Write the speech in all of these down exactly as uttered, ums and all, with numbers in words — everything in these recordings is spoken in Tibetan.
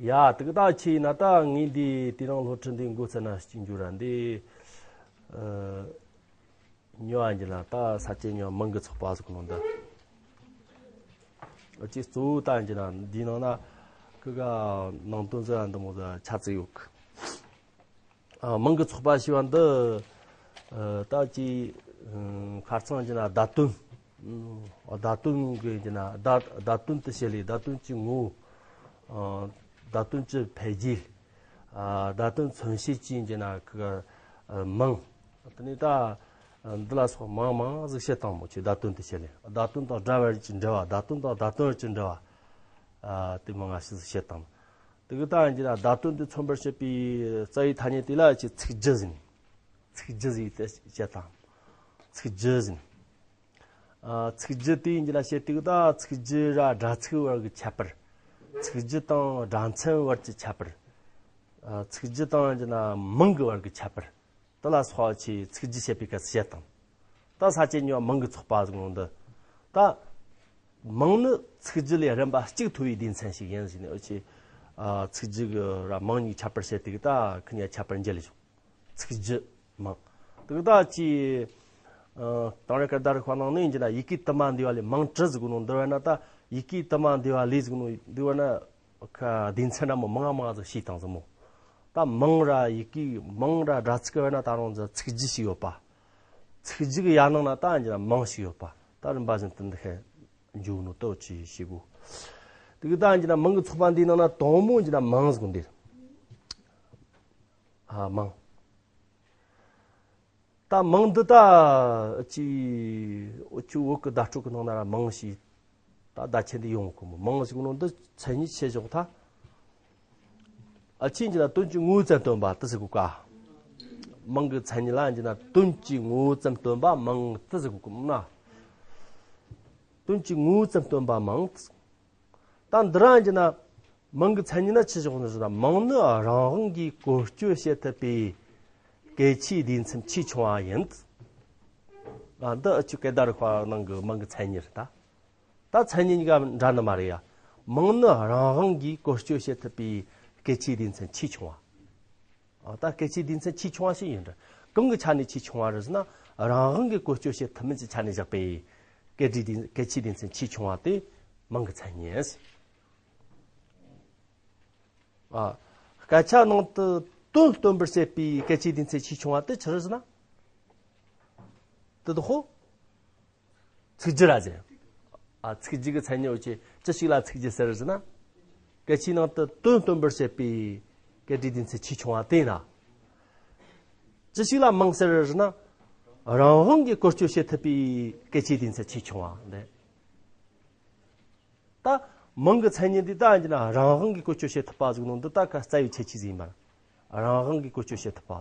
ཡ་དེ་གི་ད་ཆི་ཡིན་ན་ད་ངས་འདི་དེ་རིང་སློབ་ཁྲིད་འདི་འགོ་བཙུགས་ན་གཅིག་འཇུག་ར་འདི། ཨ། ཉོ་བ་འཇི་ན་ད་ས་ཆ་ཉོ་མང་གི་ཚོགས་པ་ཟིག་ནང་ད། ཨ་ཅི་གཙོ་བོ་ད་འཇི་ན་འདི་ནང་ན་ཁི་ག་ནང་དོན་ཟེར་འདི་མོ་ཟེར་ཆ་ཚིག་ཡོད་གི། ཨ། མང་གི་ཚོགས་པ་ཞེས་པ་འདི། ཨ། ད་ཅི། ཨ། ཁ་རྩང་འཇི་ན་བརྡ་དོན། ཨ། བརྡ་དོན་གི་འཇི་ན་བརྡ་བརྡ་དོན་དུ་བྱེད་ལས་བརྡ་དོན་གྱི་ངོ་བོ། ཨ། བརྡ་དོན་གྱི་འཕེལ་རྒྱས། ཨ། བརྡ་དོན་མཚོན་བྱེད་ཀྱི་འཇི་ན་ཁི་ག་མིང་། དེ་ནས་ད་འདི་ལ་སོགས་མང་མང་ཟིག་བཤད་བཏང་མོ་ཆེ། བརྡ་དོན་དུ་བྱེད་ལས་བརྡ་དོན་དང་སྒྲ་བར་གྱི་འབྲེལ་བ། བརྡ་དོན་དང་བརྡ་དོན་བར་གྱི་འབྲེལ་བ། ཨ། དེ་མང་ང་ཞིག་བཤད་བཏང་། དེ་གི་ད་འཇི་ན་བརྡ་དོན་དེ་མཚོན་པར་བྱེད་པའི་རྩ་བའི་ཐ་སྙད་དེ་ལ་ཅི་ཚིག་རྒྱུ་ཟེར། ཚིག་རྒྱུ་ཟེར་དེ་བཤད་བཏང་། ཚིག་རྒྱུ་ཟེར། ཨ། ཚིག་རྒྱུ་དེ་འཇི་ན་བཤད་དེ་གི་ད་ཚིག་རྒྱུ་ར་སྒྲ་ཚིག་བར་གྱི་ཁྱད་པར། ཚིག་རྒྱུ་དང་སྒྲ་མཚན་བར་གྱི་ཁྱད་པར། ཨ། ཚིག་རྒྱུ་དང་འཇི་ན་མིང་གི་བར་གྱི་ཁྱད་པར། དེ་ལ་སོགས་ཆེ་ཚིག་རྒྱུ་བཤད་པའི་སྐབས་སུ་བཤད་དང་། ད་ས་ཆ་ཉོ་བ་མང་གི་ཚོགས་པ་ཟེར་ནོ་འདི། ད་མིང་ནི་ཚིག་རྒྱུ་ལས་རིམ་པ་གཅིག་མཐོ་བའི་སྡེ་ཚན་ཞིག་ཡིན་ཟེར་ནས་འུ་ཆེ། ཨ། ཚིག་རྒྱུ་གི་ར་མིང་གཉིས་ཁྱད་པར་བཤད་དེ་གི་ད་ཁི་གཉིས་ཁྱད་པར་འཇལ་ལེ་ཆོག་ཚིག་རྒྱུ་མིང་། དེ་གི་ད་ཅི། ཨ། དེང་རབས་སྐད་བརྡ་རིག་པ་ནང་ནས་འཇི་ན་ཡི་གེ་དུ་མ་འདུས་པ་ལས་མིང་བྲི་ཟེར་གོ་ནོ་འདི་བས་ན་ད་ཡི་གེ་དུ་མ་འདུས་པ་ལས་ཟེར་གོ་ནོ་འདི་བས་ན། ཁ་སྡེ་ཚན་འདྲ་མོ་མང་མང་ཟིག་ཤེས་དང་ཟིག་མོ། ད་མིང་ར་ཡི་གེ་མིང་ར་སྒྲ་ཚིག་བས་ན་ད་རུང་ཟིག་ཚིག་རྒྱུ་ཞིག་ཡོད་པ། ཚིག་རྒྱུ་གི་ཡ་ནང་ན་ད་འཇི་ན་མིང་ཞིག་ཡོད་པ། ད་རིམ་པ་བཞིན་དུ་འདི་ཁ་འཇུག་ནོ་ཏོ་ཅི་ཞིག་གོ། དེ་གི་ད་འཇི་ན་མིང་གི་ཚོགས་པ་འདིའི་ནང་ན་དང་མོ་འཇི་ན་མིང་ཟིག་འདི། ཨ། མིང་། ད་མིང་འདི་ད་ཅི་འུ་ཆོ་བོད་ཀྱི་བརྡ་སྤྲོད་ཀྱི་ནང་ན་ར་མིང་ཞེས་ད་བརྡ་ཆད་འདི་ཡོང་གི་མོ། མིང་ཞིག་ནོ་འདི་མཚན་ཉིད་ཆེ་ཞོག་ཐ། ཨ། ཆི་འཇི་ན་དོན་གྱི་ངོ་བོ་ཙམ་སྟོན་པ་དེ་ཟེར་གོ་ཀ། མིང་གི་མཚན་ཉིད་ལ་འཇི་ན་དོན་གྱི་ངོ་བོ་ཙམ་སྟོན་པ་མིང་དེ་ཟེར་གོ་ཀ་མོ་ན། དོན་གྱི་ངོ་བོ་ཙམ་སྟོན་པ་མིང་། ད་འདི་རང་གི་ན་མིང་གི་མཚན་ཉིད་ན་ཆི་ཞོག་ནི་ཟེར་ན། མིང་ནི་རང་དབང་གིས་བཀོལ་སྤྱོད་བྱེད་ཐུབ་པའི་གལ་ཆེའི་སྡེ་ཚན་ཆེས་ཆུང་བ་ཡིན། ཨ། འདི་འུ་ཆོ་སྐད་བརྡ་རིག་པ་ནང་གི་མིང་གི་མཚན་ཉིད་རེད་ད། ད་མཚན་ཉིད་གཉིས་ཀ་འདྲ་ནི་མ་རེད་ཡ། མིང་ནི་རང་དབང་གིས་བཀོལ་སྤྱོད་བྱེད་ཐུབ་པའི་གལ་ཆེའི་སྡེ་ཚན་ཆེས་ཆུང་བ། ཨ། ད་གལ་ཆེའི་སྡེ་ཚན་ཆེས་ཆུང་བ་ཞིག་ཡིན་རེད། གང་གི་ཆ་ནས་ཆེས་ཆུང་བ་རེད་ཟེར་ན། རང་དབང་གིས་བཀོལ་སྤྱོད་བྱེད་ཐུབ་མིན་གྱི་ཆ་ནས་བཞག་པའི་གལ་ཆེའི་སྡེ་གལ་ཆེའི་སྡེ་ཚན་ཆེས་ཆུང་བ་དེ་མིང་གི་མཚན་ཉིད། ཨ། སྐད་ཆ་ནང་དུ་དོན་སྟོན་པར་བྱེད་པའི་གལ་ཆེའི་སྡེ་ཚན་ཆེས་ཆུང་བ་དེ་ཆི་རེད་ཟེར་ན། དེ་དོ་ཧོ། ཚིག་རྒྱུ་ར་ཟེར། ཨ། ཚིག་རྒྱུ་གི་མཚན་ཉིད་འོ་ཅི་ཅི་ཞིག་ལ་ཚིག་རྒྱུ་ཟེར་ཟེར་ན། སྐད་ཆའི་ནང་དུ་དོན་སྟོན་པར་བྱེད་པའི་སྐད་ཀྱི་སྡེ་ཚན་ཆེས་ཆུང་བ་དེ་ན། ཅི་ཞིག་ལ་མིང་ཟེར་ཟེར་ན། རང་དབང་གིས་བཀོལ་སྤྱོད་བྱེད་ཐུབ་པའི་སྐད་ཆའི་སྡེ་ཚན་ཆེས་ཆུང་བ་འདི། ད་མིང་གི་མཚན་ཉིད་འདི་ད་ཡིན་ན་རང་དབང་གིས་བཀོལ་སྤྱོད་བྱེད་ཐུབ་པ་ཟིག་ནོ་འདི་ད་ཁ་རྩ་བའི་ཁྱད་ཆོས་ཟིག་ཡིན་པ། རང་དབང་གིས་བཀོལ་སྤྱོད་བྱེད་ཐུབ་པ།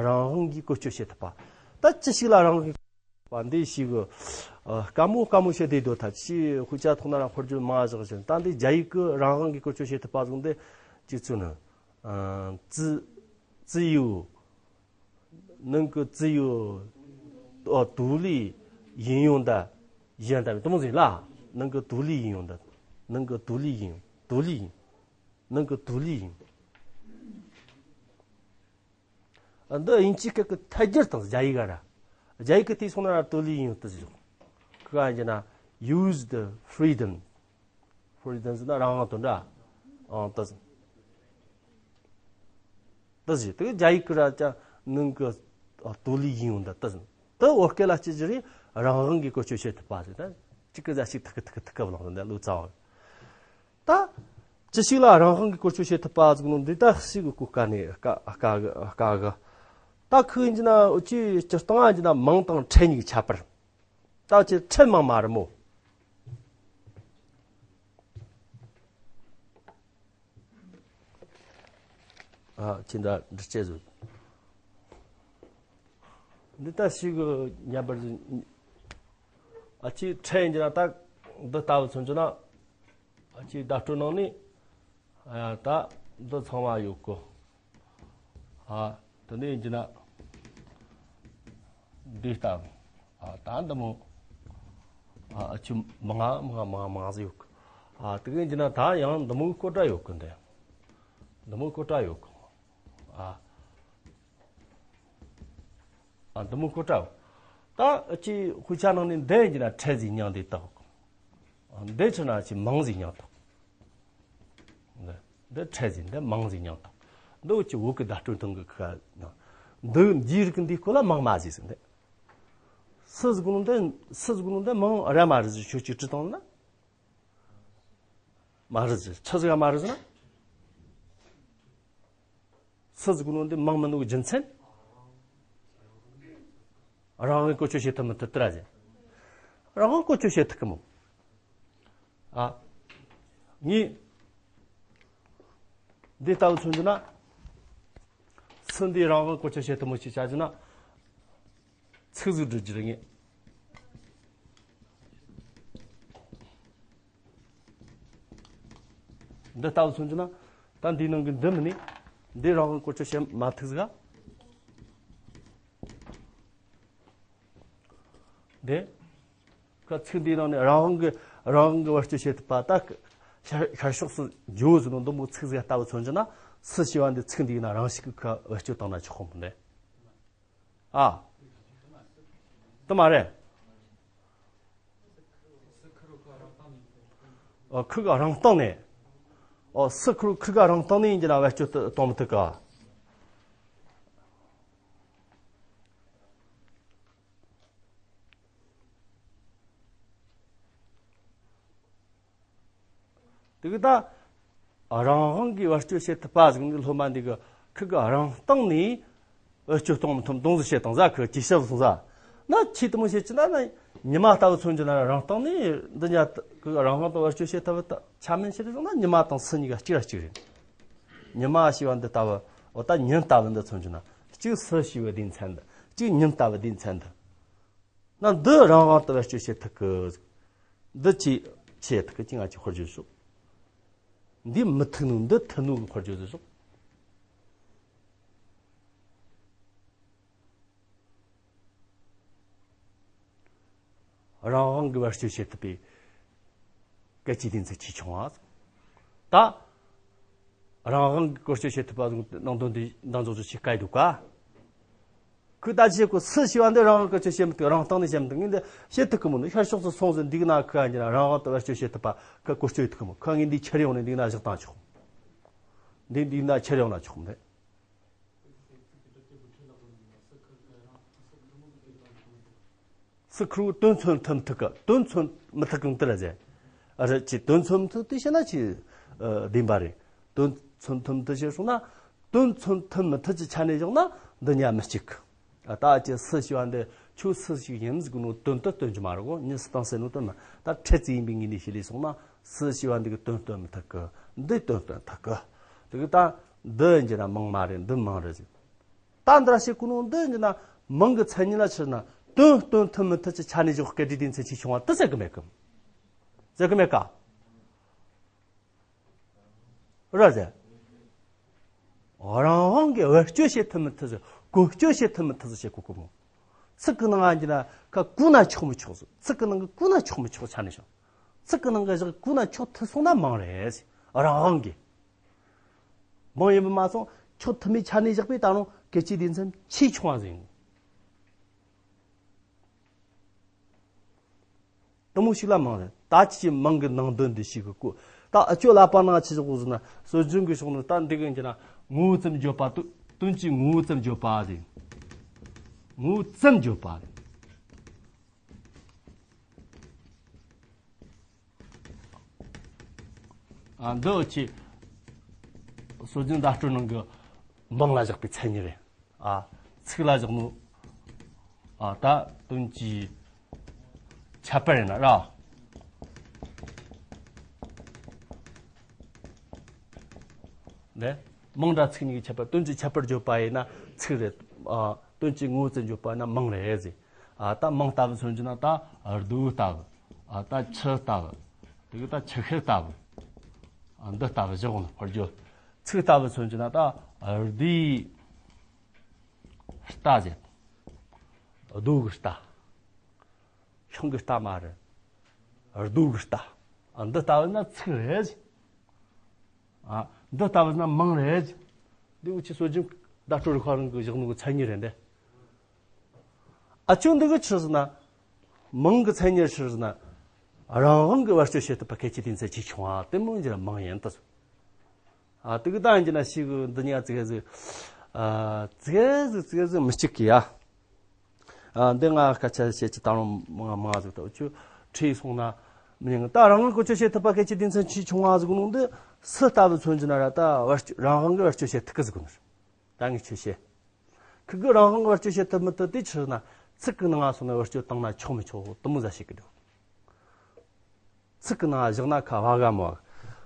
རང་དབང་གིས་བཀོལ་སྤྱོད་བྱེད་ཐུབ་པ། ད་ཅི་ཞིག་ལ་རང་དབང་གིས་བཀོལ་སྤྱོད་བྱེད་ཐུབ་པ་འདི་ཞིག་གི། ཨ། དཀའ་མོ་དཀའ་མོ་བཤད་བསྡད་དོ་ཐ་ཅི་ཧུ་ཅ་ཐོག་ན་ར་འཁོར་རྒྱུ་མ་བཞག་བཞིན། ད་འདི་རྒྱ་ཡིག་གི་རང་དབང་གིས་བཀོལ་སྤྱོད་བྱེད་ཐུབ་པ་ཟིག་འདི་གཅིག་ཚུལ་ནི། ཨ། 自- 自由 能够自由 ཨ། 独立应用的 ཡིན་ད་དུ་མོ་ཟིན་ལ། 能够独立应用的 能够独立应用 独立应用 能够独立应用 འདི་དབྱིན་ཇི་སྐད་ཀྱི་ཐད་སྒྱུར་དང་རྒྱ་ཡིག་ག་ར། རྒྱ་ཡིག་གི་དེ་སོང་ན་ར་独立应用 དུ་ཟེར། ཁུ་ག་ཡིན་ན་used freedom freedom ཟེར་ན་རང་དབང་དོན་འདྲ། ཨང་དུ་ཟེར། དུ་ཟེར་དེ་རྒྱ་ཡིག་གི་ར་ཅང་能够独立应用的 དུ་ཟེར། དུ་བོད་སྐད་ལ་སྤྱི་ཟེར་རང་དབང་གིས་བཀོལ་སྤྱོད་བྱེད་ཐུབ་པ་ཟེར། ད་གཅིག་གི་ཟ་ཞིག་ཐུག་གི་ཐུག་གི་ཐུག་གི་བླངས་ཟེར་འདི་ལོ་ཙཱ་བ། ད་ཅི་ཞིག་ལ་རང་དབང་གིས་བཀོལ་སྤྱོད་བྱེད་ཐུབ་པ་ཟིག་ནོ་འདི་ད་ཞིག་གི་གོ་དཀའ་ནས་དཀའ་དཀའ་དཀའ་གི། ད་ཁུ་ཡིན་གྱི་ན་འུ་ཅི་སྤྱིར་བཏང་ཡིན་གྱི་ན་མིང་དང་ཕྲད་གཉིས་ཀྱི་ཁྱད་པར། ད་ཅི་ཕྲད་མང་མ་རེད་མོ། ཨ། ཁྱེད་འདྲ་འདྲི་བྱེད་ཟིག་འདི་ད་ཞིག་གི་ཉམས་པར་ཟིག་ཨ་ཅི་ཕྲད་ཡིན་གྱི་ན་ད་འདི་ལྟ་བུ་མཚོན་གྱི་ན། ཨ་ཅི་བརྡ་སྤྲོད་ནང་ནས། ཨ། ད་འདི་ཚང་མ་ཡོད་གོ། ཨ། དེ་ནས་ཡིན་གྱི་ན་འདི་ལྟ་བུ། ཨ། ད་འདི་མོ། ཨ་ཨ་ཆུ་མང་ང་མང་ང་མང་ང་མང་ང་ཟིག་ཡོད་གི། ཨ་དེ་གི་འདི་ན་ད་ཡང་འདི་མོ་གི་སྐོར་འདྲ་ཡོད་གི་འདི། འདི་མོ་གི་སྐོར་འདྲ་ཡོད་གི། ཨ་ཨ་འདི་མོ་གི་སྐོར་འདྲ་ཡོད། ད་ཨ་ཆི་དཔེ་ཆ་ནང་ནས་འདི་འདི་ན་ཕྲད་ཟིག་མྱང་འདི་དག། འདི་ཆི་ན་ཆི་མང་ཟིག་མྱང་དག། འདི་འདི་ཕྲད་ཟིག་འདི་མང་ཟིག་མྱང་དག། འདི་འུ་ཆི་བོད་གི་བརྡ་སྤྲོད་སྟངས་གི་ཁ་ན། འདི་འདིའི་རིགས་འདི་སྐོར་ལ་མང་མ་ཟིག་ཟིན་འདི། སུ་ཟིག་ནོ་འདི་སུ་ཟིག་ནོ་འདི་མང་ར་མ་རེད་ཟིག་ཤོད་ཅིག་བྲིས་བཏང་ན། མ་རེད་ཟིག་ཆི་ཟིག་ག་མ་རེད་ཟིག་ན། སུ་ཟིག་ནོ་འདི་མང་མིན་ནོ་གི་རྒྱུ་མཚན། རང་དབང་བཀོལ་སྤྱོད་བྱེད་ཐུབ་མི་ཐུབ་དེ་ར་ཟེར། རང་དབང་བཀོལ་སྤྱོད་བྱེད་ཐུབ་གི་མོ། ཨ། ངས་འདི་ལྟ་བུ་མཚོན་རྒྱུ་ན། སུ་འདི་རང་དབང་བཀོལ་སྤྱོད་བྱེད་ཐུབ་མོ་ཞིག་བྱ་རྒྱུ་ན། ཚིག་ཟིག་འབྲི་རྒྱུ་རེད་ངས། འདི་ལྟ་བུ་མཚོན་རྒྱུ་ན། ད་འདིའི་ནང་གི་འདི་མིན་ནི། འདི་རང་དབང་བཀོལ་སྤྱོད་བྱེད་མ་ཐུབ་ཟིག་ག། འདི། ཁ་ཚིག་འདིའི་ནང་ནས་རང་དབང་གི་རང་དབང་གི་བེད་སྤྱོད་བྱེད་ཐུབ་པ་ད། ཤར་ཤར་ཕྱོགས་སུ་འགྱོ་ཟེར་ནོ་འདི་མོ་ཚིག་ཟིག་ལྟ་བུ་མཚོན་རྒྱུ་ན། སུ་ཞེས་པ་འདི་ཚིག་འདིའི་ནང་རང་ཞིག་གི་ཁ་བེད་སྤྱོད་བཏང་ན་ཆོག་གོ་མོ་འདི། ཨ། དེ་མ་རེད། ཨོ་ཁུ་ག་རང་སྟེང་ནས། ཨོ་སུ་ཁུ་ཁུ་ག་རང་སྟེང་ནས་ཡིན་གྱི་ན་བེད་སྤྱོད་གཏོང་མི་ཐུབ་ག། དེ་གི་ད། རང་དབང་གིས་བེད་སྤྱོད་བྱེད་ཐུབ་པ་ཟིག་འདི་སློབ་མ་འདི་གི་ཁུ་གི་རང་སྟེང་ནས་བེད་སྤྱོད་གཏོང་མི་ཐུབ་མདོང་ཟིག་བྱེད་དང་ཟ་ཁུ་ཅི་ཤབ་སོང་ཟ། ན་ཁྱི་དེ་མོ་བྱེད་ཀྱི་ན་ན་ཉི་མ་ལྟ་བུ་མཚོན་གྱི་ན་རང་སྟེང་ནས་འདི་ཉ་ཁུ་གི་རང་དབང་དུ་བེད་སྤྱོད་བྱེད་ཐུབ་པ་ཆ་མིན་ཞིག་རེད་སོང་ན་ཉི་མ་དང་སུ་གཉིས་ཀ་གཅིག་ར་གཅིག་རེད། ཉི་མ་ཞེས་པ་འདི་ལྟ་བུ་འོ་ད་ཉིན་ལྟ་བུ་འདི་མཚོན་གྱི་ན་གཅིག་སུ་ཞེས་པའི་སྡེ་ཚན་འདི་གཅིག་ཉིན་ལྟ་བུའི་སྡེ་ཚན་འདི། ན་འདི་རང་དབང་དུ་བེད་སྤྱོད་བྱེད་ཐུབ་གི། འདི་ཅི་བྱེད་ཐུབ་གི་ཅི་ང་ཅི་ཧོར་བརྗོད་ཤོག་འདི་མི་ཐུབ་ནོ་འདི་ཐུབ་ནོ་གི་ཧོར་བརྗོད་ཤོག་རང་དབང་གི་བེད་སྤྱོད་བྱེད་ཐུབ་པའི་སྐད་ཆའི་སྡེ་ཚན་ཆེས་ཆུང་བ། ད། རང་དབང་གི་བཀོལ་སྤྱོད་བྱེད་ཐུབ་པ་ནང་དོན་འདི་འདང་རྫོགས་ཀྱི་ཆེད་བཀའ་འདུག་ག་ཁོས་ད་ཅི་བྱེད་དགོས་སུ་ཞེས་པ་འདི་རང་དབང་བཀོལ་སྤྱོད་བྱེད་མི་ཐུབ་རང་སྟེང་ནས་བྱེད་མི་ཐུབ་ངས་འདི་བྱེད་ཐུབ་གི་མོ་ནི་ཤར་ཕྱོགས་སུ་སོང་ཟིན་འདི་གི་ན་ཁོས་ཨ་འདི་ན་རང་དབང་དུ་བེད་སྤྱོད་བྱེད་ཐུབ་པ་ཁོས་བཀོལ་སྤྱོད་ཐུབ་གི་མོ་ཁོས་ངས་འདི་ཁྱེར་ཡོང་ནས་འདི་གི་ན་བཞག་བཏང་ཆོག་འདི་འདི་གི་ན་ཁྱེར་ཡོང་ན་ཆོག་མོ་རེད། སི་ཁུ་རུ་དོན་མཚོན་ཐུབ་ཐུབ་གི་དོན་མཚོན་མི་ཐུབ་གི་འདི་ར་ཟེ། ཨ་རེ་ཅི་དོན་མཚོན་ཐུབ་དུ་བཤད་ན་ཅི་བདེན་པ་རེད། དོན་མཚོན་ཐུབ་ཐུབ་བཤད་སོང་ན་དོན་མཚོན་ཐུབ་མི་ཐུབ་ཀྱི་ཆ་ནས་བཞག་ན་འདི་ཉ་མི་གཅིག་ཨ་ད་ཅི་སུ་ཞེས་པ་འདི་ཁྱོད་སུ་ཞིག་ཡིན་ཟིག་ནོ་དོན་དུ་སྟོན་གྱི་མ་རེད་གོ་མྱི་སུ་དང་སུ་ནོ་དོན་མ་ད་ཁྲེ་ཙི་ཡིན་པའི་ངོས་ནས་བཤད་ལས་སོང་ན་སུ་ཞེས་པ་འདི་གི་དོན་སྟོན་མི་ཐུབ་གི་འདི་དོན་སྟོན་ཐུབ་གི་དེ་གི་ད་འདི་ཡིན་གྱི་ན་མང་མ་རེད་འདི་མང་རེད་ཟིག་ད་འདིར་བཤད་གོ་ནོ་འདི་ཡིན་ན་མིང་གི་མཚན་ཉིད་ལ་ཕྱིར་ན་དོན་སྟོན་ཐུབ་མི་ཐུབ་ཀྱི་ཆ་ནས་འཇོག་སྐད་སྒྲའི་སྡེ་ཚན་ཆེས་ཆུང་བ་དུ་ཟེར་གི་མེད་གི་ཟེར་གི་མེད་ག་ར་ཟེར། རང་དབང་གིས་བེད་སྤྱོད་བྱེད་ཐུབ་མི་ཐུབ་ཟེར་བཀོལ་སྤྱོད་བྱེད་ཐུབ་མི་ཐུབ་ཟེར་བཤད་གོ་གི་མོ། ཚིག་གི་ནང་ང་འགྱུར་ན་ཁ་བཀོལ་ན་ཆོག་མི་ཆོག་ཟེར་ཚིག་གི་ནང་གི་བཀོལ་ན་ཆོག་མི་ཆོག་ཆ་ནས་བྱུང་། ཚིག་གི་ནང་གི་བཞག་བཀོལ་ན་ཆོག་ཐུབ་སོང་ན་མང་རེད་ཟེར་རང་དབང་གིས། མང་ཡིན་པ་མ་སོང་ཆོག་ཐུབ་མེད་ཆ་ནས་བཞག་པའི་ད་རུང་སྐད་ཆའི་སྡེ་ཚན་ཆེས་ཆུང་བ་ཟིན། དུ་མོ་ཞིག་ལ་མང་རེད་ད་ཅི་མང་གི་ནང་དོན་འདི་ཞིག་གི་བཀོད་ད་ཨ་ཅོ་ལ་པ་ན་ཆི་ཟིག་གོ་ཟིན་ན་སྲོལ་རྒྱུན་གྱི་ཕྱོགས་ནས་ད་འདི་གི་འགྱུར་ན་ངོ་བོ་ཙམ་བརྗོད་པ་དོན་གྱི་ངོ་བོ་ཙམ་བརྗོད་པ་ཟིན། ངོ་བོ་ཙམ་བརྗོད་པ་ཟིན། ཨ་འདི་ཆི། སྲོལ་རྒྱུན་བརྡ་སྤྲོད་ནང་གི་མིང་ལ་བཞག་པའི་མཚན་ཉིད་རེད། ཨ་ཚིག་ལ་བཞག་ནོ། ཨ་ད་དོན་གྱི་ཁྱད་པར་ཡིན་ན་ར། ནས་མིང་འདྲ་ཚིག་གཉིས་ཀྱི་ཁྱད་པར་དོན་གྱི་ཁྱད་པར་བརྗོད་པ་ཡིན་ན་ཚིག་རེད། ཨ་དོན་གྱི་ངོ་བོ་ཙམ་བརྗོད་པ་ཡིན་ན་མིང་རེད་ཟེར། ཨ་ད་མིང་ལྟ་བུ་མཚོན་རྒྱུ་ན་ད་རྡོ་ལྟ་བུ། ཨ་ད་ཆུ་ལྟ་བུ། དེ་གི་ད་ཆུ་ཤེལ་ལྟ་བུ། ཨ་འདི་ལྟ་བུ་བཞག་ནས་ཧོར་རྒྱུ། ཚིག་ལྟ་བུ་མཚོན་རྒྱུ་ན་ད་རྡོའི་རྟ་ཟེར། རྡོ་གི་རྟ། ཤིང་གི་རྟ་མ་རེད། རྡོ་གི་རྟ། ཨ། འདི་ལྟ་བུ་ན་ཚིག་རེད། ཨ། འདི་ལྟ་བུ་ན་མིང་རེད། འདི་འུ་ཆོ་སྲོལ་རྒྱུན་བརྡ་སྤྲོད་རིག་པ་རང་གི་བཞག་ནོ་གི་མཚན་ཉིད་རེད་འདི། ཨ་ཅོ་འདི་གི་ཆི་ཟེར་ན། མིང་གི་མཚན་ཉིད་ཆི་ཟེར་ན། རང་དབང་གི་བེད་སྤྱོད་བྱེད་ཐུབ་པ་གལ་ཆེའི་དུས་མཚན་ཆེས་ཆུང་བ་དེ་མོ་འདི་ལ་མིང་ཡིན་ཏེ། ཨ། དེ་གི་ད་ཡིན་གྱི་ན་ཞིག་འདི་གཉིས་ཙིག་ཟིག་ཨ། ཙིག་ཟིག་ཙིག་ཟིག་མི་གཅིག་གི་ཡ། ཨ། འདི་ང་སྐད་ཆ་བཤད་ཀྱི་ད་རུང་མང་མང་ཟིག་ད་ཆུ་ཁྲིད་སོང་ན་མི་ཉན། ད་རང་དབང་བཀོལ་སྤྱོད་བྱེད་ཐུབ་པ་གལ་ཆེའི་དུས་མཚན་ཆེས་ཆུང་བ་ཟིག་ནང་དུ་སུ་ལྟ་བུ་མཚོན་གྱི་ན་ར། ད་བེད་སྤྱོད་རང་དབང་གི་བེད་སྤྱོད་བྱེད་ཐུབ་ཀི་ཟིག་ནི་རེད། ད་ངས་ཆོས་བཤད། ཁི་གི་རང་དབང་གི་བེད་སྤྱོད་བྱེད་ཐུབ་མི་ཐུབ་དེ་ཆི་ཟེར་ན། ཚིག་གི་ནང་ང་སོང་ན་བེད་སྤྱོད་བཏང་ན་ཆོག་མི་ཆོག་དེ་མོ་ཟིག་བཤད་ཀི་འདུག་ཚིག་གི་ནང་བཞག་ན་ཁ་བ་ག་མོ།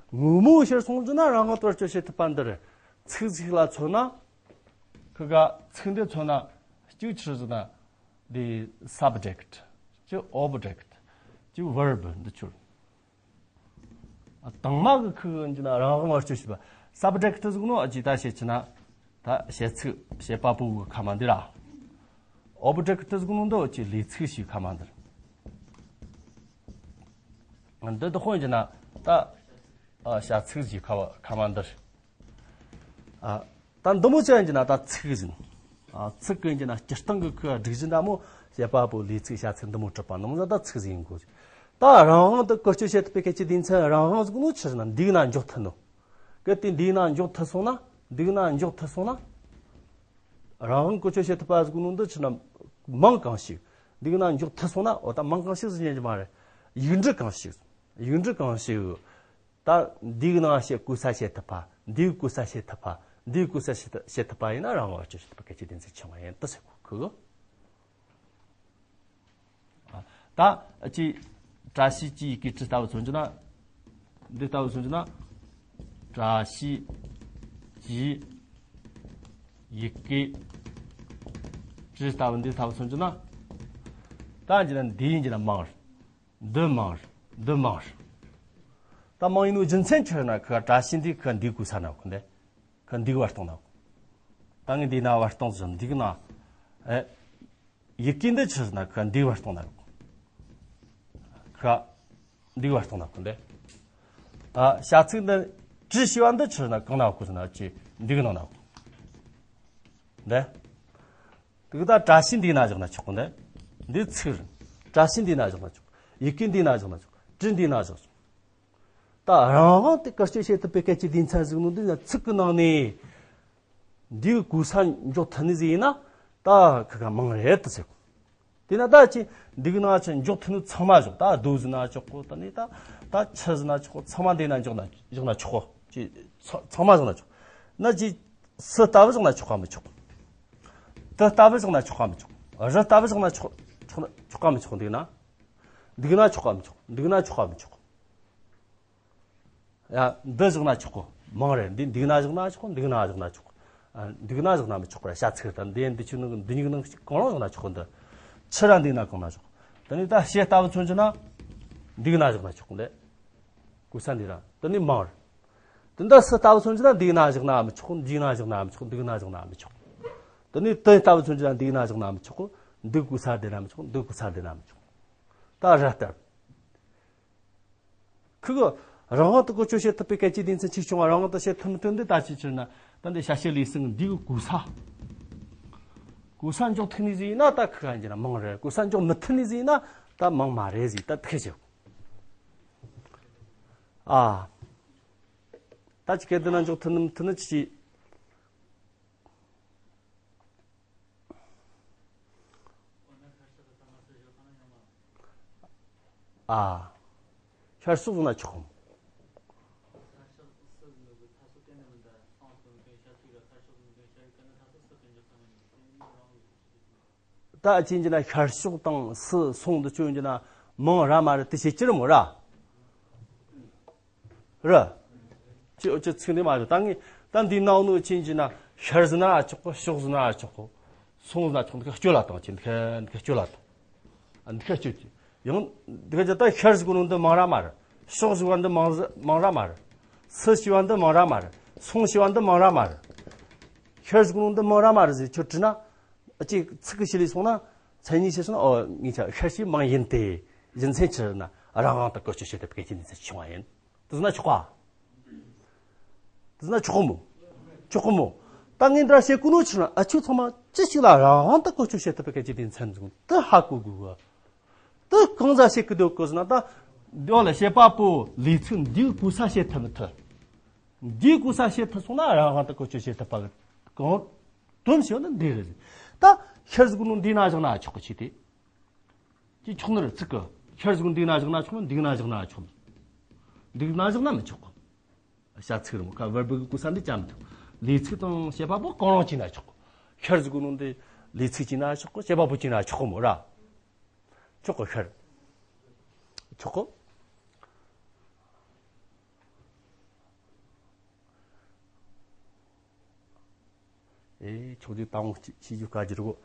ངོ་མ་ཕྱིར་སོང་རྒྱུ་ན་རང་དབང་དུ་བེད་སྤྱོད་བྱེད་ཐུབ་པ་འདི་རེད། ཚིག་ཞིག་ལ་མཚོན་ན། ཁི་ག་ཚིག་འདི་མཚོན་ན། གཅིག་ཆི་ཟེར་ན། འདི་subject། གཅིག་object། གཅིག་verb། འདི་ཆོ། དང་མ་གི་ཁུ་གི་འཇི་ན་རང་དབང་བེད་སྤྱོད་བྱེད་པ། subject་ཟེར་ནོ་ཨ་ཅི་ད་བཤད་ཆི་ན། ད་བཤད་ཚིག་བཤད་པ་པོ་གི་ཁ་མ་འདི་ར། object་ཟེར་ནོ་འདི་ཨ་ཅི་ལས་ཚིག་ཞིག་ཁ་མ་འདི་ར། འདི་དུ་དཔོན་འཇི་ན་ད། བྱ་ཚིག་ཞིག་ཁ་བ་ཁ་མ་འདི་ར། ཨ། ད་འདི་མོ་ཅན་གྱི་ན་ད་ཚིག་ཟིན། ཨ། ཚིག་གི་གྱི་ན་སྤྱིར་བཏང་གི་ཁུ་སྒྲིག་གཞི་འདྲ་མོ་བྱེད་པ་པོ་ལས་ཚིག་བྱ་ཚིག་འདི་མོ་གྲུབ་པ་ནང་ད་ཚིག་ཟིན་གོ། ད་རང་དབང་དུ་བཀོལ་སྤྱོད་བྱེད་ཐུབ་པའི་སྐད་ཆའི་སྡེ་ཚན་རང་དབང་ཟིག་ནོ་ཆི་ཟེར་ན་འདི་ན་འཇོག་ཐུབ་ནོ། གལ་ཏེ་འདི་ན་འཇོག་ཐུབ་སོང་ན། འདི་ན་འཇོག་ཐུབ་སོང་ན། རང་དབང་བཀོལ་སྤྱོད་བྱེད་ཐུབ་པ་ཟིག་ནོ་འདི་ཆི་ན་མིང་གང་ཞིག་འདི་ན་འཇོག་ཐུབ་སོང་ན། འོ་ད་མིང་གང་ཞིག་ཟིག་ཉན་གྱི་མ་རེད། ཡིག་འབྲུ་གང་ཞིག་ཡིག་འབྲུ་གང་ཞིག་ད་འདིའི་ནང་བཤད་གོ་ས་བཤད་ཐུབ་པ། འདིའི་གོ་ས་བཤད་ཐུབ་པ། འདིའི་གོ་ས་བཤད་ཐུབ་བཤད་ཐུབ་པ་ཡིན་ན་རང་དབང་བེད་སྤྱོད་བྱེད་ཐུབ་པ་གལ་ཆེའི་སྡེ་ཚན་ཆེ་བ་ཡིན་ད་ཟེར་གོ་ཁུ་གི། ད་ཅི་བཀྲ་ཤིས་ཀྱི་ཡི་གེ་བྲི་ལྟ་བུ་མཚོན་རྒྱུ་ན། འདི་ལྟ་བུ་མཚོན་རྒྱུ་ན། བཀྲ་ཤིས་ཀྱི་ཡི་གེ་བྲི་ལྟ་བུ་འདི་ལྟ་བུ་མཚོན་རྒྱུ་ན། ད་འདི་ན་འདི་ཡིན་རྒྱུ་ན་མིང་རེད། འདི་མིང་རེད། འདི་མིང་རེད། ད་མིང་ཡིན་ནོ་རྒྱུ་མཚན་ཆི་ན་ཁུ་བཀྲ་ཤིས་འདི་ཁུ་འདི་གོ་ས་ན་གོ་འདི། ཁུ་འདི་བར་སྟོང་ན་གོ། ད་ངས་འདི་ན་བར་སྟོང་ཟིན་འདི་གི་ན། ཨེ། ཡི་གེ་འདི་ཆི་ན་ཁུ་འདི་བར་སྟོང་ན་གོ། ཁུ་འདི་བར་སྟོང་ན་གོ་འདི། ཨ། བྱ་ཚིག་འདི་བྲི་ཞེས་པ་འདི་ཆི་ན་གང་ན་གོ་ཟེར་ན་ཅི་འདི་གི་ནང་ན་གོ། འདི། དེ་གི་ད་བཀྲ་ཤིས་འདི་ན་བཞག་ན་ཆོག་གོ་འདི། འདི་ཚིག་རེད། བཀྲ་ཤིས་འདི་ན་བཞག་ན་ཆོག་ཡི་གེ་འདི་ན་བཞག་ན་ཆོག་བྲི་འདི་ན་བཞག་ཆོག་ད་རང་དབང་དེ་བཀོལ་སྤྱོད་བྱེད་ཐུབ་པའི་སྐད་ཆའི་སྡེ་ཚན་ཟིག་ནོ་འདི་ན་ཚིག་གི་ནང་ནས་འདིའི་གོ་ས་འཇོག་ཐུབ་ནི་ཟིག་ཡིན་ན་ད་ཁུ་ག་མིང་རེད་དུ་ཟེར་གོ། དེ་ན་ད་ཅི་འདི་གི་ནང་ཆ་འཇོག་ཐུབ་ནི་ཚང་མ་བཞག་ད་རྡོ་ཟེར་ན་ཆོག་གོ། ད་ནི་ད་ད་ཆི་ཟེར་ན་ཆོག་གོ། ཚང་མ་འདི་ན་འཇོག་ན་བཞག་ན་ཆོག་གོ། ཅི་ཚ་ཚང་མ་བཞག་ན་ཆོག་ན་ཅི་སུ་ལྟ་བུ་བཞག་ན་ཆོག་ག་མི་ཆོག་དེ་ལྟ་བུ་བཞག་ན་ཆོག་ག་མི་ཆོག་རི་ལྟ་བུ་བཞག་ན་ཆོག་ཆོག་ཆོག་ག་མི་ཆོག་འདི་གི་ན། འདི་གི་ན་ཆོག་ག་མི་ཆོག་འདི་གི་ན་ཆོག་ག་མི་ཆོག་ཡ། འདི་བཞག་ན་ཆོག་གོ། མིང་རེད། འདི་འདི་གི་ན་བཞག་ན་ཆོག་གོ། འདི་གི་ན་བཞག་ན་ཆོག་གོ། ཨ། འདི་གི་ན་བཞག་ན་མི་ཆོག་གོ་ར། བྱ་ཚིག་དང་འདི་འདི་ཆོ་ནང་འདི་གཉིས་ནང་གང་རུང་བཞག་ན་ཆོག་གོ། འདི་ཆི་ར་འདི་ན་གང་ན་ཆོག་དེ་ནི་ད་བྱེད་ལྟ་བུ་མཚོན་རྒྱུ་ན་འདི་གི་ན་བཞག་ན་ཆོག་གོ། འདི་གོ་ས་འདི་ར། དེ་ནི་མིང་རེད། དེ་འདི་སུ་ལྟ་བུ་མཚོན་རྒྱུ་ན་འདི་གི་ན་བཞག་ན་མི་ཆོག་འདི་གི་ན་བཞག་ན་མི་ཆོག་འདི་གི་ན་བཞག་ན་མི་ཆོག་དེ་ནི་དེ་ལྟ་བུ་མཚོན་རྒྱུ་ན་འདི་གི་ན་བཞག་ན་མི་ཆོག་འདི་གོ་ས་འདི་ན་མི་ཆོག་འདི་གོ་ས་འདི་ན་མི་ཆོག་ད་ར་ལྟར། ཁུ་གི་རང་དབང་དུ་བཀོལ་སྤྱོད་བྱེད་ཐུབ་པའི་སྐད་ཆའི་སྡེ་ཚན་ཆེས་ཆུང་བ་རང་དབང་དུ་བྱེད་ཐུབ་མི་ཐུབ་འདི་ད་ཅི་ཕྱིར་ན་ད་འདི་བྱ་བྱེད་ལས་གསུམ་འདི་གི་གོ་ས། གོ་ས་འཇོག་ཐུབ་ནི་ཟིག་ཡིན་ན་ད་ཁུ་ག་ཡིན་ན་མིང་རེད། གོ་ས་འཇོག་མི་ཐུབ་ནི་ཟིག་ཡིན་ན་ད་མིང་མ་རེད་ཟིག་ད་ཐུག་ཅིག་ཨ། ད་ཅི་སྐད་འདི་ན་འཇོག་ཐུབ་ནི་མི་ཐུབ་ནི་ཅི། ཨ། ཤར་ཕྱོགས་ན་ཆོག་ད་ཅི་ཡིན་ན་ཤར་ཕྱོགས་དང་སུ་སོང་དུ་ཆོད་ཡིན་ན་མིང་ར་མ་རེད་དེ་བྱེད་ཀྱི་རེད་མོ་ར། ར། ཅི་ཨོ་ཅི་ཚིག་འདི་མ་རེད། ད་ངས་ད་འདི་ནང་ནོ་ཅི་ཡིན་ན་ཤར་ཟེར་ན་ཨ་ཆོག་གོ། ཕྱོགས་ཟེར་ན་ཨ་ཆོག་གོ། སོང་ཟེར་ན་ཆོག་འདི་ཁ་སྐྱོ་ལ་དང་ཅི་འདི་ཁ་འདི་ཁ་སྐྱོ་ལ་དང་། འདི་ཁ་སྐྱོ་ཅི། ཡང་འདི་ཁ་ཅི་ད་ཤར་ཟེར་གོ་ནོ་འདི་མིང་ར་མ་རེད། ཕྱོགས་ཟེར་བ་འདི་མིང་ཟེར་མིང་ར་མ་རེད། སུ་ཞེས་པ་འདི་མིང་ར་མ་རེད། སོང་ཞེས་པ་འདི་མིང་ར་མ་རེད། ཤར་ཟེར་གོ་ནོ་འདི་མིང་ར་མ་རེད་ཟེར་ཁྱོད་དྲིས་ན། ཨ་ཅེ་ཚིག་གི་ཤེས་ལས་སོང་ན། མཚན་ཉིད་ཤེས་སོང་ན་ཨོ་ངས་ཆ་ཤར་ཞེས་མིང་ཡིན་ཏེ། རྒྱུ་མཚན་ཆི་ན་ རང་དབང་དུ་བཀོལ་སྤྱོད་བྱེད་ཐུབ་པའི་གལ་ཆེ་དུས་ཚོད་བྱུང་བ་ཡིན། དེ་ཟེར་ན་ཆོག་ག་དེ་ཟེར་ན་ཆོག་གི་མོ། ཆོག་གི་མོ། ད་ངས་འདྲ་བཤད་གོ་ནོ་ཆི་ན་ཨ་ཆུ་ཚང་མ་ཅི་ཞིག་ལ་རང་དབང་དུ་བཀོལ་སྤྱོད་བྱེད་ཐུབ་པའི་གལ་ཆེ་དུས་ཚོད་འཛིན་དུ་ཧ་གོ་དགོས་གི། དེ་གང་ཟ་བཤད་གི་འདུག་གོ་ཟེར་ན། ད་འདི་ལ་བཤད་པ་པོ་ལས་ཚིག་འདིའི་གོ་ས་བཤད་ཐུབ་མི་ཐུབ། འདིའི་གོ་ས་བཤད་ཐུབ་སོང་ན་རང་དབང་དུ་བཀོལ་སྤྱོད་བྱེད་ཐུབ་པ་གི་གང་དོན་ཞིག་ནི་འདི་རེད། ད་ཤར་ཟིག་ནོ་འདི་ན་བཞག་ན་ཆོག་གི་ཆེ་དེ། ཅི་ཆོག་ནི་རེད་ཚིག་གི། ཤར་ཟིག་འདི་ན་བཞག་ན་ཆོག་ནི། འདི་ན་བཞག་ན་ཆོག་ནི། འདི་ན་བཞག་ན་མི་ཆོག་གི། བྱ་ཚིག་རེད་མོ། ཁ་verb གི་གོ་ས་འདི་ཅམ་དུ། ལས་ཚིག་དང་བྱེད་པ་པོ་གང་རུང་བྱས་ན་ཆོག་གི། ཤར་ཟིག་ནོ་འདི་ལས་ཚིག་བྱས་ན་ཆོག་གི། བྱེད་པ་པོ་བྱས་ན་ཆོག་གི་མོ་ར། ཆོག་གི་ཤར། ཆོག་གི། ཨེ་ཆོག་རྒྱུ་དང་ཤེས་རྒྱུ་དཀའ་རྒྱུ་རེད་གོ།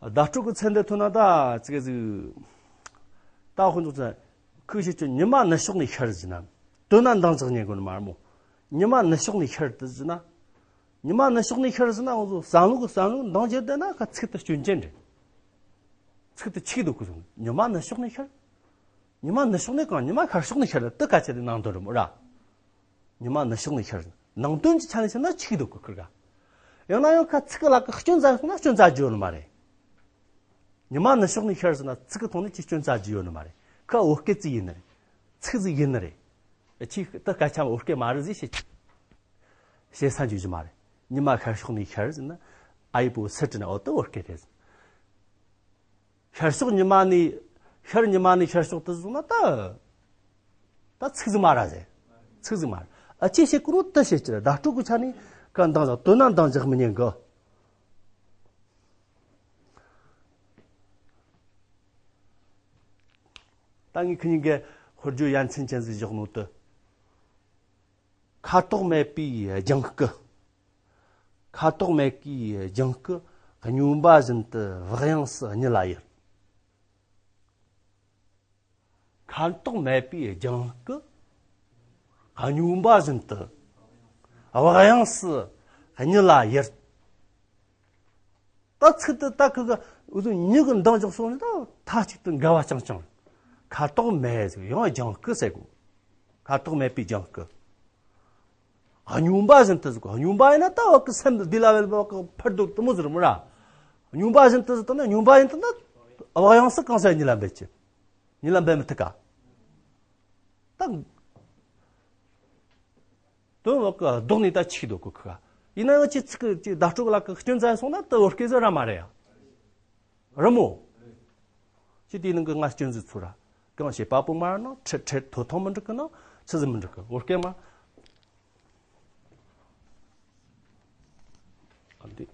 བརྡ་སྤྲོད་ཀྱི་ཚན་འདི་ཐོན་ན་ད་ཙི་གེ་ཟིག་ད་ཁོ་ཚོ་ཚན་ཁུག་ཤེས་ཆོ་ཉི་མ་ནུབ་ཕྱོགས་ནས་ཤར་ཟེར་ན། དོན་ན་འདང་རྒྱག་ཉན་དགོས་ནི་མ་རེད་མོ། ཉི་མ་ནུབ་ཕྱོགས་ནས་ཤར་དུ་ཟེར་ན། ཉི་མ་ནུབ་ཕྱོགས་ནས་ཤར་ཟེར་ན་ང་ཚོ་བསམ་བློ་གི་བསམ་བློ་འདང་རྒྱག་བསྡད་ན་ཁ་ཚིག་ཏུ་སྐྱོན་ཅན་རེད། ཚིག་ཏུ་ཆིག་འདུག་གི་སོང་། ཉི་མ་ནུབ་ཕྱོགས་ནས་ཤར། ཉི་མ་ནུབ་ཕྱོགས་ནས་གང་ཉི་མ་ཤར་ཕྱོགས་ནས་ཤར་དུ་ག་ཆེ་དེ་ནང་དོན་རེད་མོ་ར། ཉི་མ་ནུབ་ཕྱོགས་ནས་ཤར་ཟེར་ན་ནང་དོན་གྱི་ཆ་ནས་བཤད་ན་ཆིག་འདུག་གི་ཁུར་ག་ཡང་ན་ཡང་ཁ་ཚིག་གི་ལ་ཁ་སྐྱོན་རྩ་སོང་ན་སྐྱོན་རྩ་རྒྱུ་ཡོད་ནི་མ་རེད། ཉི་མ་ནུབ་ཕྱོགས་ནས་ཤར་ཟེར་ན་ཚིག་གི་ཐོག་ནས་ཅི་སྐྱོན་རྩ་རྒྱུ་ཡོད་ནི་མ་རེད། ཁ་བོད་སྐད་ཅིག་ཡིན་ནི་རེད། ཚིག་ཅིག་ཡིན་ནི་རེད། ཁྱི་ད་སྐད་ཆ་བོད་སྐད་མ་རེད་ཟེར་བཤད་བཤད་ས་འཇུག་རྒྱུ་མ་རེད། ཉི་མ་ཤར་ཕྱོགས་ནས་ཤར་ཟེར་ན་ཨ་ཡི་པོ་སི་ཊི་ནས་འོ་ད་བོད་སྐད་རེད། ཤར་ཕྱོགས་ཉི་མ་ནས་ཤར་ཉི་མ་ནས་ཤར་ཕྱོགས་དུ་བཟུང་ན་ད་ད་ཚིག་ཟིག་མ་ར་ཟེར། ཚིག་ཟིག་མ་ར། ཨ་ཅེ་ཞེས་ཀུ་རུ་ཏི་ཞེས་ཀྱི་བརྡ་སྤྲོད་ཀྱི་ཆ་ནས་ག་འདང་བཞག་དོན་ན་འདང་རྒྱག་མི་ཉན་གི། ད་ངས་ཁི་གཉིས་ཀའི་དཔེར་བརྗོད་ཡ་མཚན་ཅན་ཟིག་བཞག་ནོ་དུ། ཁ་དོག་མེད་པའི་ལྗང་སྐུ། ཁ་དོག་མེད་པའི་ལྗང་སྐུ་སྨྱོན་པ་བཞིན་དུ་བག་ཡངས་སུ་གཉིད་ལ་ཡུར། ཁ་དོག་མེད་པའི་ལྗང་སྐུ་སྨྱོན་པ་བཞིན་དུ་བག་ཡངས་སུ་གཉིད་ལ་ཡུར། ད་ཚིག་དེ་ད་ཁི་གི་འུ་ཚོ་མྱི་གི་འདང་རྒྱག་སོང་ནི་ད་མཐའ་གཅིག་ཏུ་འགལ་བ་རྐྱང་རྐྱང་། ཁ་དོག་མེད་ཟེར་ཡང་ལྗང་སྐུ་ཟེར་གོ། ཁ་དོག་མེད་པའི་ལྗང་སྐུ། སྨྱོན་པ་བཞིན་དུ་ཟེར་གོ། སྨྱོན་པ་ཡིན་ན་ད་བ་གི་སེམས་འདི་ལ་བས་བ་གི་ཕར་དུ་དུ་མོ་ཟེར་མོ་ར། སྨྱོན་པ་བཞིན་དུ་ཟེར་དུ་ན་སྨྱོན་པ་ཡིན་དུ་ན་བག་ཡངས་སུ་གང་ས་གཉིད་ལ་འབད་ཀྱི། གཉིད་ལ་འབད་མི་ཐུབ་ག། ད་དོན་བ་གི་ལྡོག་ནས་ད་ཆིག་ལྡོག་གི་ཁུ་ག། ཡིན་ན་ཡང་ཅི་ཚིག་གི་ཅི་བརྡ་སྤྲོད་ལ་གི་སྐྱོན་ཙམ་སོང་ན་ད་བོད་སྐད་ཟེར་ར་མ་རེད་ཡ། རི་མོ། ཅི་དེའི་ནང་གི་ང་སྐྱོན་ཟིག་ཚུར་ར། གང་བྱེད་པ་པོ་མ་ནང་ཁྲེ་ཁྲེ་ཐོ་ཐོ་མི་འགྲིག་གི་ནང་ཆི་ཟིག་མི་འགྲིག་གི་བོད་སྐད་མ། འདི།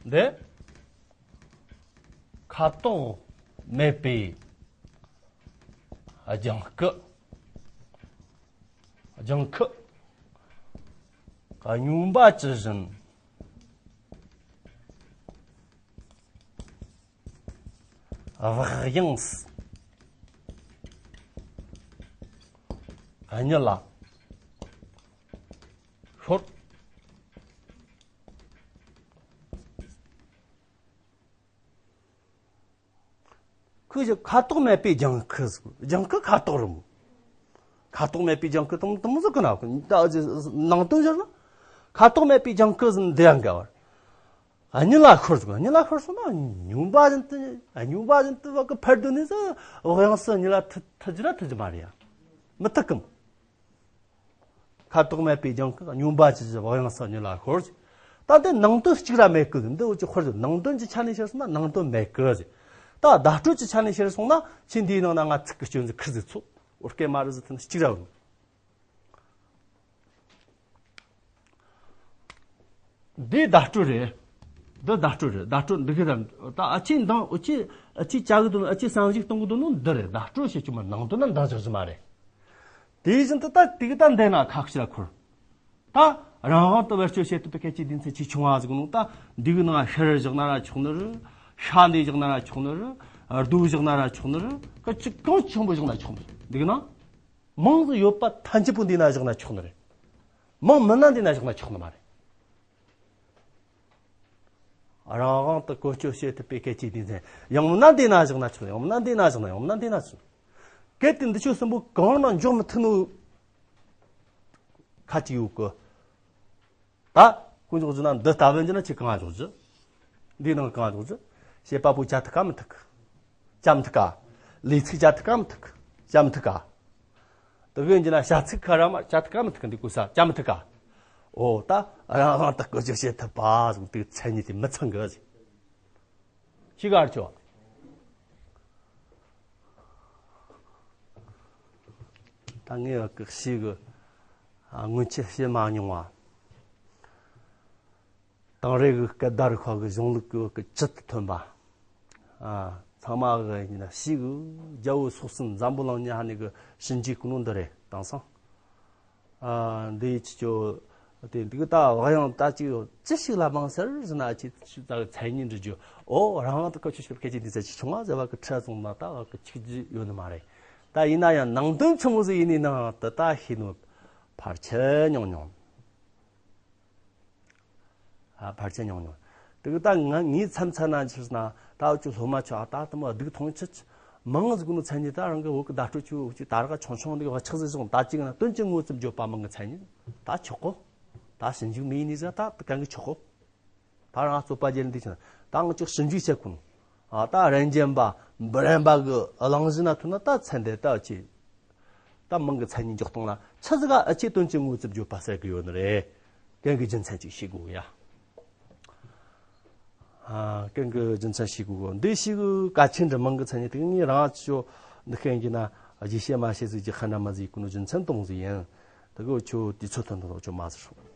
འདི། ཁ་དོག་མེད་པའི་ལྗང་སྐུ། ལྗང་ཁུ། སྨྱོན་པ་ཇི་བཞིན། བག་ཡངས་སུ། གཉིད་ལ་ཤོར། ཁོས་ཀྱི་ཁ་དོག་མེད་པའི་ལྗང་ཁུ་ཟེར། ལྗང་ཁུ་ཁ་དོག་རེད་མོ། ཁ་དོག་མེད་པའི་ལྗང་ཁུ་དང་དུ་མོ་ཟེར་གི་ན། ད་ནང་དོན་བཤད་ན། ཁ་དོག་མེད་པའི་ལྗང་ཁུ་ཟེར་འདི་ཡང་འགལ་བར། གཉིད་ལ་ཤོར་ཟེར། གཉིད་ལ་ཤོར་སོང་ན་སྨྱོན་པ་བཞིན་དུ་སྨྱོན་པ་བཞིན་དུ་བ་གི་ཕར་དུ་ནས་ཟེར་བག་ཡངས་སུ་གཉིད་ལ་ཐུ་ཐུ་རྒྱུ་ར་ཐུ་རྒྱུ་མ་རེད་ཡ། མི་ཐུབ་གི་མོ། ཁ་དོག་མེད་པའི་ལྗང་ཁུ་སྨྱོན་པ་ཇི་བཞིན་བག་ཡངས་སུ་གཉིད་ལ་ཤོར། ད་དེ་ནང་དོན་གཅིག་ར་མེད་གི། འདི་འུ་ཅི་ཁོར་ནང་དོན་གྱི་ཆ་ནས་བཤད་སོང་ན་ནང་དོན་མེད་གི། ད་བརྡ་སྤྲོད་ཀྱི་ཆ་ནས་བཤད་སོང་ན་ཆི་འདིའི་ནང་ན་ང་ཚིག་གི་སྐྱོན་ཟིག་ཁུར་ཟིག་ཚུགས། བོད་སྐད་མ་རེད་ཟེར་ཐུབ་ན་གཅིག་ར་ཡོད། འདི་བརྡ་སྤྲོད་རེད། འདི་བརྡ་སྤྲོད་རེད། བརྡ་སྤྲོད་འདི་གི་ད་ད་ཨ་ཅེ་འདང་ཨ་ཅེ་ཨ་ཅེ་བྱ་གི་འདུག་ཨ་ཅེ་བསམ་གཞིག་གཏོང་གི་འདུག་ནོ་འདི་རེད། བརྡ་སྤྲོད་བྱེད་རྒྱུ་མ་ནང་དོན་ན་འདང་རྒྱག་རྒྱུ་མ་རེད། དེ་བཞིན་དུ་ད་དེ་གི་ད་འདི་ན་ཁ་ཤས་ལ་ཁུར། ད་རང་དབང་དུ་བེད་སྤྱོད་བྱེད་ཐུབ་པའི་སྐད་ཆའི་སྡེ་ཚན་ཆེས་ཆུང་བ་ཟིག་ནོ། ད་འདི་གི་ནང་ཤར་བཞག་ན་ར་ཆོག་ནི་རེད། ཤ་འདི་བཞག་ན་ར་ཆོག་ནི་རེད། རྡོ་བཞག་ན་ར་ཆོག་ནི་རེད། སྐད་ཅིག་གང་ཆེན་པོ་བཞག་ན་ཆོག་ནི་རེད། འདི་གི་ནང་མང་དུ་ཡོད་པ་ཐམས་ཅད་པོ་འདི་ན་བཞག་ན་ཆོག་ནི་རེད། མང་མི་ན་འདི་ན་བཞག་ན་ཆོག་ནི་མ་རེད། རང་དབང་དུ་བཀོལ་སྤྱོད་བྱེད་ཐུབ་པའི་སྐད་ཆའི་སྡེ་ཚན། ཡང་ན་འདི་ན་བཞག་ན་ཆོག་ཡང་ན་འདི་ན་བཞག་ན་ཡང་ན་འདི་ན་ཆོག་གལ་ཏེ་འདི་ཆོ་གསུམ་པོ་གང་ན་འཇོག་མི་ཐུབ་ནོ། ཁ་ཅིག་ཡོད་གི། ད་དཀོན་མཆོག་གཟུགས་ན་འདི་ལྟ་བུ་འཇི་ན་ཁྱེད་གང་འཇོག་རྒྱུ། འདིའི་ནང་གང་འཇོག་རྒྱུ། བྱེད་པ་པོ་བྱ་ཐུབ་ཀ་མི་ཐུབ་གི། བྱ་མི་ཐུབ་ཀ། ལས་ཚིག་བྱ་ཐུབ་ཀ་མི་ཐུབ་གི། བྱ་མི་ཐུབ་ཀ། དེ་གི་འཇི་ན་བྱ་ཚིག་ཁ་ར་མ་བྱ་ཐུབ་ཀ་མི་ཐུབ་གི། འདི་གོ་ས་བྱ་མི་ཐུབ་ཀ། འོ་ད་རང་དབང་དུ་བཀོལ་སྤྱོད་བྱེད་ཐུབ་པ་ཟིག་དེ་མཚན་ཉིད་དེ་མི་ཚང་གི་ཟིག་ཤི་གར་ཆོ། ད་ངས་བ་གི་ཤི་གི་སྔོན་ཆད་བཤད་མ་མྱོང་བ། དེང་རབས་ཀྱི་སྐད་བརྡ་རིག་པ་གི་གཞུང་ལུགས་ཀྱི་བ་གི་བཅུད་དུ་ཐོན་པ། ཨ། ཚང་མ་གི་ཡིན་ན་ཤི་གི་རྒྱལ་པོ་སོགས་སུ་འཛམ་བུ་གླིང་ཉི་ཧ་ནི་གི་ཞིབ་འཇུག་གི་ནོ་འདི་རེད་དེང་སང་། ཨ། འདི་ཅི་ཅོ། དེ་འདི་གི་ད་བག་ཡངས་ད་ཅི་ཡོད་ཅི་ཞིག་ལ་མང་སར་ཟིན་ན་ཅི་ཅི་ད་མཚན་ཉིད་འདྲི་རྒྱུ། ཨོ་རང་དབང་དུ་བཀོལ་སྤྱོད་བྱེད་སྐད་ཅིག་འདི་ཚད་ཅི་བྱུང་བ་ཟེར་བ་གི་ཁྲ་སོང་ན་ད་བ་གི་ཆིག་རྒྱུ་ཡོད་ནི་མ་རེད། ད་ཡིན་ན་ཡང་ནང་དོན་ཆི་མོ་ཟིག་ཡིན་ནི་ནང་དུ་ད་ཤེས་ནོ་ཕལ་ཆེར་ཉུང་ཉུང་། ཨ། ཕལ་ཆེར་ཉུང་ཉུང་། དེ་གི་ད་ང་ངའི་མཚམས་ཚར་ན་ཕྱིར་ན་ད་འུ་ཆོ་སློབ་མ་ཆོ་ཨ་ད་དུ་མ་སྡུག་མཐོང་ཆེ་ཆེ། མང་ཟིག་གི་ནི་མཚན་ཉིད་ད་རང་གི་བོད་ཀྱི་བརྡ་སྤྲོད་ཆོ་འུ་ཆོ་ད་རག་ཆུང་ཆུང་འདི་གི་བ་ཆགས་ཟིག་སོང་ད་ཅིག་ན་དོན་གྱི་དངོས་སུ་བརྗོད་པ་མང་གི་མཚན་ཉིད་ད་ཆོག་གོ། ད་ཞིབ་འཇུག་མི་ཡིན་ནི་ཟིག་ད་གང་གི་ཆོག་གོ། ད་རང་རྩོད་པ་རྒྱལ་འདི་ཆེ་ན་ད་ང་ཅིག་ཞིབ་འཇུག་བྱེད་ཁུངས། ཨ། ད་རན་ཅན་པ་འབུ་རན་པ་གི་གླེང་གཞི་ན་ཐུག་ན་ད་ཚན་དེ་ད་ཅི། ད་མང་གི་མཚན་ཉིད་འཇོག་སྟངས་ལ་ཆི་ཟིག་ག་ཨ་ཆེ་དོན་གྱི་དངོས་སུ་བརྗོད་པ་ཟེར་གི་ཡོད་ནི་རེད། གན་གི་རྒྱུ་མཚན་ཅིག་ཤེས་དགོས་ཡ། ཨ། གན་གི་རྒྱུ་མཚན་ཤེས་དགོས་གོ། འདི་ཞིག་གལ་ཆེན་འདྲ་མང་གི་མཚན་ཉིད་དེ་ངས་རང་ཆོ་འདི་ཤེས་ཀྱི་ན་རྒྱས་བཤད་མ་བྱེད་ཟིག་གི་ཁ་འདྲ་མ་ཟིག་གི་ནོ་རྒྱུ་མཚན་གཏོང་ཟིག་ཡིན། དེ་གི་ཆོ་དུས་ཚོད་ཐོན་ཐོན་ཆོ་མ་ཟིག་ཧྲོ།